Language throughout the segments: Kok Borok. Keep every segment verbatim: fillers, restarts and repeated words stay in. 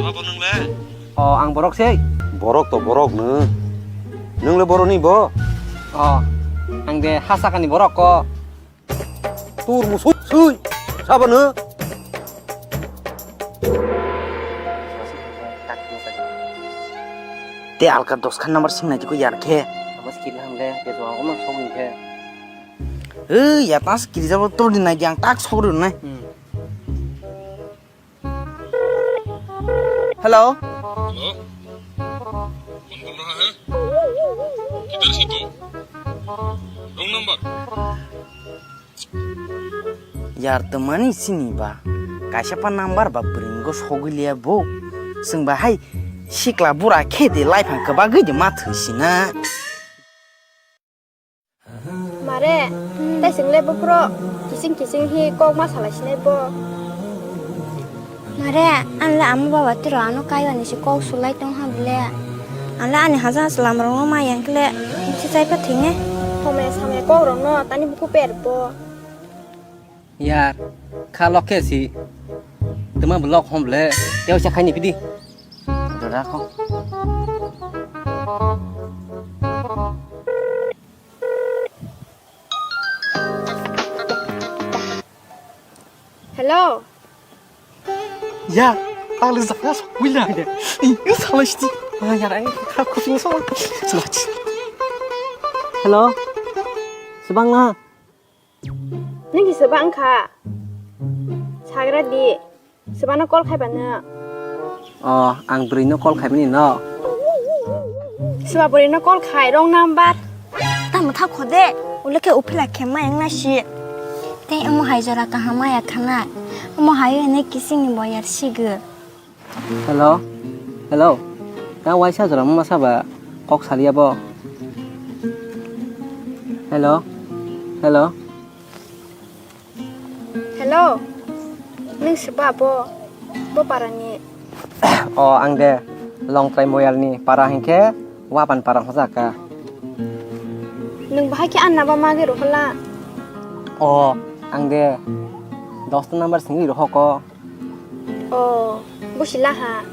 Abo nwng le? O, ang borok se. Borok to borok nw. Nwng le borok ni bo? O, ang de ha sakani borok ko. Tur musuk sui. Sabo nw? Te alka dos khan number sing nai ko yar khe. Abo skill ham le, ke jo ang ma song ni khe. Ei, ya tas kiri jabo to di nai ang tak sogri nai. Hmm. Hello. Hello. कौन बोल रहा है? किधर से तू? Wrong number. Yar twmani sini ba. Kaisa pa number ba bwrwini go sogwi liya bo. Chwng ba hai sikla bura khe de life ang kwbagwi de ma thwi sina. Mare, tei chwng le buphuru kising kising hi kok ma salai sinai bo. Mare, ang le amo baba tiro ano kaiwani se kok sulai tong ha bile. Ang le ani haja chwlam rok no ma yang kle bisi chai pa thwinai. Homya samya kok rok no tani buku per bo. Yar, kha lok khe si. Tuma bo lok hom ble. Teo sa khaini pidi. Dora ko. Hello. Ya, tali zaka so wila de. Ini salah sih. Ah, ya, ai, kha kucing so. Salah sih. Hello. Sebang na. Nini sebang kha. Sagra di. Sebano call khai bana. O, ang bwrwino call khaimani no. Seba bwrwino call khai, wrong number. Tamo thak khode, uleke uphila khema yang nasi. Tei omo hai jora kaham maya khana. Omo hai ene kising ni boyar sigo. Hello, hello. Ta waisa jora mama saba kok salia bo. Hello, hello. Hello, nwng seba bo, bo parani? O, ang de Longtrai Moyalni para hinkhe Wapan para hojaka. Nwng bahai khe anna ba magi rohola? O, ang de dosto number singwi rohoko. O, busilaha,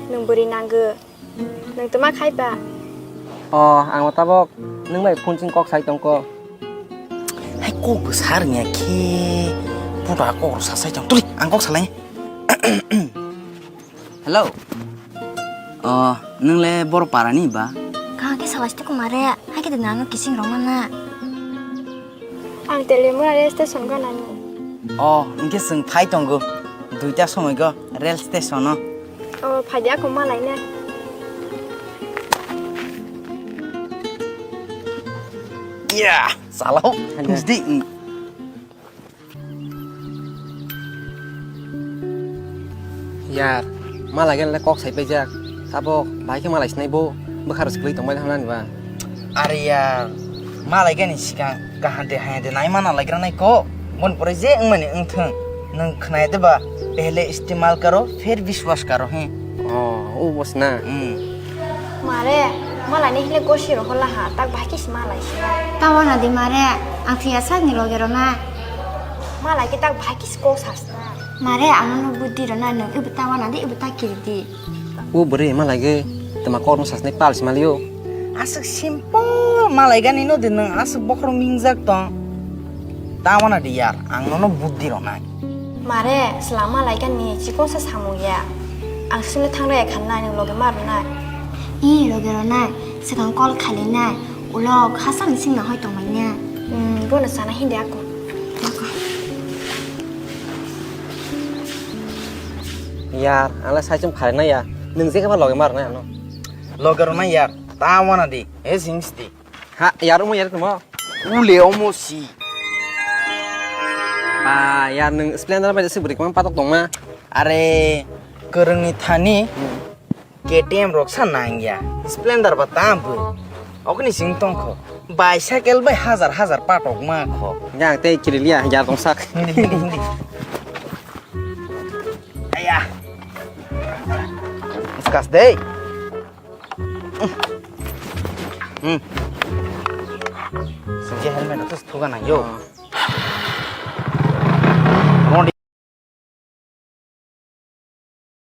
nwng bwrwi nanggo. Nwng tuma khai ba? O, ang tabok nwng bai phone sing kok sai tongko. Hai kok bo sa rwngya khe. Puta kok sa sai tong. Tuli, ang kok salai. Hello. O, nwng le boro para ni ba? Kha khe salai tongma re. Hai khe de nang kising rwngmana. Ang Telemura rail station ganani. O, hwnkhe chwng phai tongo, duita somoigo rail station-o. O, phaidi ako malaina. Ya, chalo. Hanya. Jdi. Yar, malai gani le kok sai paijak. Tabok bahai khe malai sinai bo bwkha rw swkli tongbai hamnani ba. Are yar, malai gani sikang kaham de haya de nai mana lai gra nai ko. Bon pore je wngmani wngthwng. Nwng khwnaya de ba, pehle istemal karo, pher biswas karo, he. O, o bos na. Hmm. Mare, malai ni hile gosi rohola ha, tak bahai khe si malai si. Tawana di mare, ang thwiya sak ni loge rona. Malai khe tak bahai khe si kok sas. Mare, ano no buddhi rona nwng, ibu tawana di, ibu ta kiri di. O bwrwi ma lagi, tama kok no sasnai pal si malio. Aswk simple malai gani no di nwng, aswk bokhorok mingjak tong. Tawana di yar, ang nono buddhi rwnai. Mare, swlama lai gani chikon sa samung ya. Ang sino thang raya khan nai, nwng loge ma rwnai. I loge rwnai, swkang call khalai nai. Ulo khasani singna hoi tongmani. Hmm, bono sana hindi ako. Yar, ang le saichung pharinai ya. Nwng je khe ba loge ma rwnai ano. Loge rwnai yar, ta wana di, e singsti. Ha, yar omo yar tongmo. Ule omo si. Ba, yar nwng Splendor bai se bwrwi kwbang patok tongma. Are, kwrwngni thani. Hmm. K T M rok sa nang ya, Splendor ba tam bw. Okni sing tong kho. Bicycle bai hajar hajar patok ma kho. Yang tei kirilia ya tong sak. Hindi, hindi, hindi. Aya. Skas dei. Hmm. Sengke helmet tu thuga nang yo.